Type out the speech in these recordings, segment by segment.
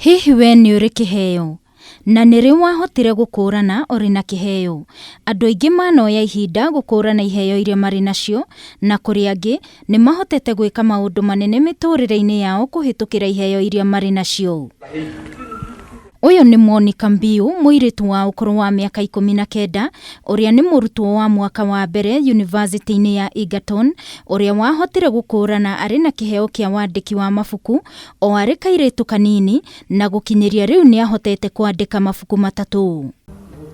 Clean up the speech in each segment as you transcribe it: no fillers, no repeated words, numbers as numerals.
Hihi we nĩ ũrĩ kĩheo? Na nĩ rĩ wahotire gũkũũrana ũrĩ na kĩheo? Andũ aingĩ manoya ihinda gũkũũrana iheo iria marĩ nacio, na kũrĩ angĩ, nĩ mahotete gwĩka maũndũ manene mĩtũũrĩre-inĩ yao kũhĩtũkĩra iheo iria marĩ nacio. Ũyũ nĩ Monica Mbiu, mũirĩtu wa ũkũrũ wa mĩaka 19, ũrĩa nĩ mũrutwo wa mwaka wa mbere yunivasĩtĩ-inĩ ya Egerton, ũrĩa wahotire gũkũũrana arĩ na kĩheo kĩa wandĩki wa mabuku o arĩ kairĩtu kanini na gũkinyĩria rĩu nĩ ahotete kwandĩka mabuku matatũ.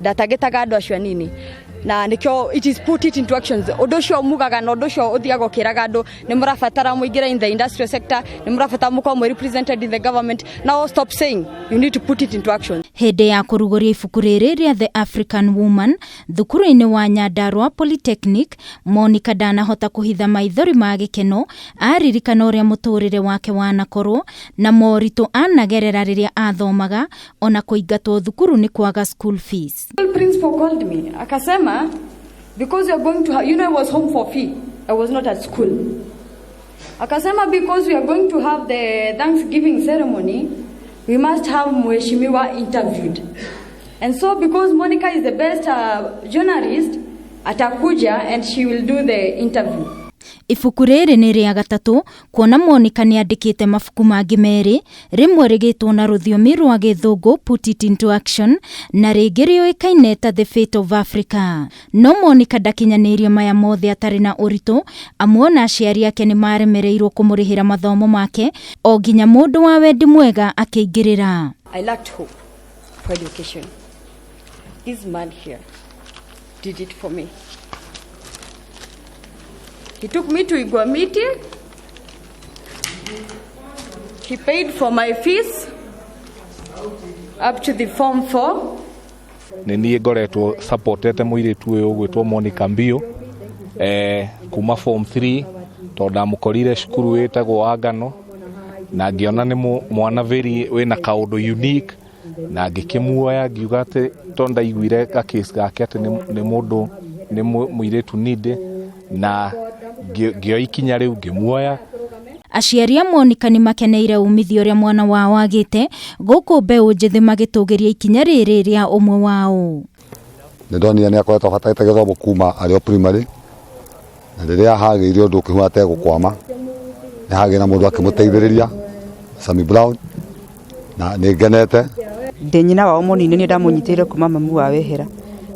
Ndatagĩtaga andũ acio anini na nikio it is put it into actions. Ũndũ ũcio mugaga na ũndũ ũcio ũthiaga ũkĩraga andũ nĩ mũrabatara mũingĩre in the industrial sector, nĩ mũrabatara mũkorwo mwĩ represented in the government. Now stop saying, you need to put it into action. Hĩndĩ ya kũrugũria ibuku rĩrĩ rĩa The African Woman thukuru-inĩ wa Nyandarua Polytechnic, Monica ndanahota kũhitha maithori ma gĩkeno aririkana ũrĩa mũtũrĩre wake wanakorwo na moritũ anagerera rĩrĩa athomaga ona kũingatwo thukuru nĩ kwaga school fees. Principal called me akasema, because you are going to have, I was home for fee, I was not at school. Akasema, because we are going to have the Thanksgiving ceremony, we must have Mheshimiwa interviewed. And so because Monica is the best journalist, atakuja and she will do the interview. Ibuku rĩrĩ nĩ rĩa gatatũ kuona Monica nĩ andĩkĩte mabuku mangĩ merĩ, rĩmwe rĩgĩtwo na rũthiomi rwa Gĩthũngũ Put It Into Action na rĩngĩ rĩũĩkaine ta The Fate of Africa. No Monica ndakinyanĩirie maya mothe atarĩ na ũritũ, amu ona aciari ake nĩ maremereirwo kũmũrĩhĩra mathomo make o nginya mũndũ wa wendi mwega akĩingĩrĩra. I lacked hope for education. This man here did it for me. He took me to Igwamiti. He paid for my fees up to the form 4. Nĩ niĩ ngoretwo supportete mũirĩtu ũyũ ũgwĩtwo Monica Mbiu kuma form 3, tondũ ndamũkorire cukuru wĩtagwo wa Ngano na ngĩona nĩ mwana very wĩna kaũndũ unique, na ngĩkĩmuoya ngiuga atĩ tondũ ndaiguire ga case gake atĩ nĩ mũndũ nĩ mũirĩtu ninde, na ngĩoya ikinya rĩu ngĩmuoya. Aciari a Monica nĩ makeneire umithio ũrĩa mwana wao agĩte gũkũ mbeũ njĩthĩ magĩtũgĩria ikinya rĩrĩ rĩa ũmwe wao. Nĩ ndonire nĩ akoretwo abatarĩte gĩthomo kuma arĩ o primary, na rĩrĩa hagĩire ũndũ ũkĩhuana ategũkwama, nĩ hagĩire na mũndũ akĩmũteithĩrĩria, Sammy Brown, na nĩ ngenete. Ndĩ nyina wao mũnini, nĩ ndamũnyitĩrĩire kuma mamu wa wehera,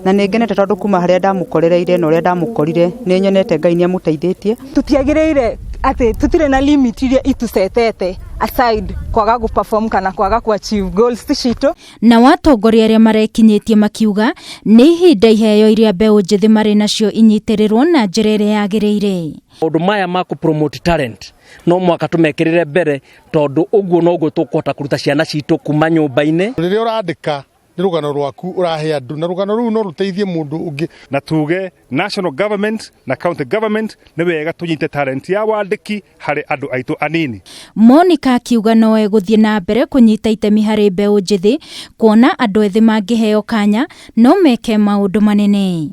na nĩ ngenete tondũ kuma harĩa ndamũkorereire na ũrĩa ndamũkorire, nĩ nyonete Ngai nĩ amũteithĩtie. Tũtiagĩrĩire atĩ tũtirĩ na limit iria itusetete aside kwaga gũ perform kana kwaga ku achieve goals citũ. Nao atongoria arĩa marekinyĩtie makiuga nĩ ihinda iheo iria mbeũ njĩthĩ marĩ nacio inyitĩrĩrwo na njĩra ĩrĩa yagĩrĩire. Maũndũ maya ma kũ promote talent no mwaka tũmekĩrĩre mbere, tondũ ũguo noguo tũkũhota kũruta ciana citũ kuma nyũmba-inĩ. Rĩrĩa ũrandĩka nĩ rũgano rwaku ũrahe andũ, na rũgano rũu no rũteithie mũndũ ũngĩ. Na tuge national government na county government nĩ wega tũnyite talent ya wandĩki harĩ andũ aitũ anini. Monica akiuga no egũthiĩ na mbere kũnyita itemi harĩ mbeũ njĩthĩ, kuona andũ ethĩ mangĩheo kanya no meke maũndũ manene.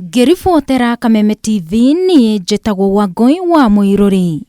Ngĩribotera Kameme TV, niĩ njĩtagwo Wangũi wa Mũirũri.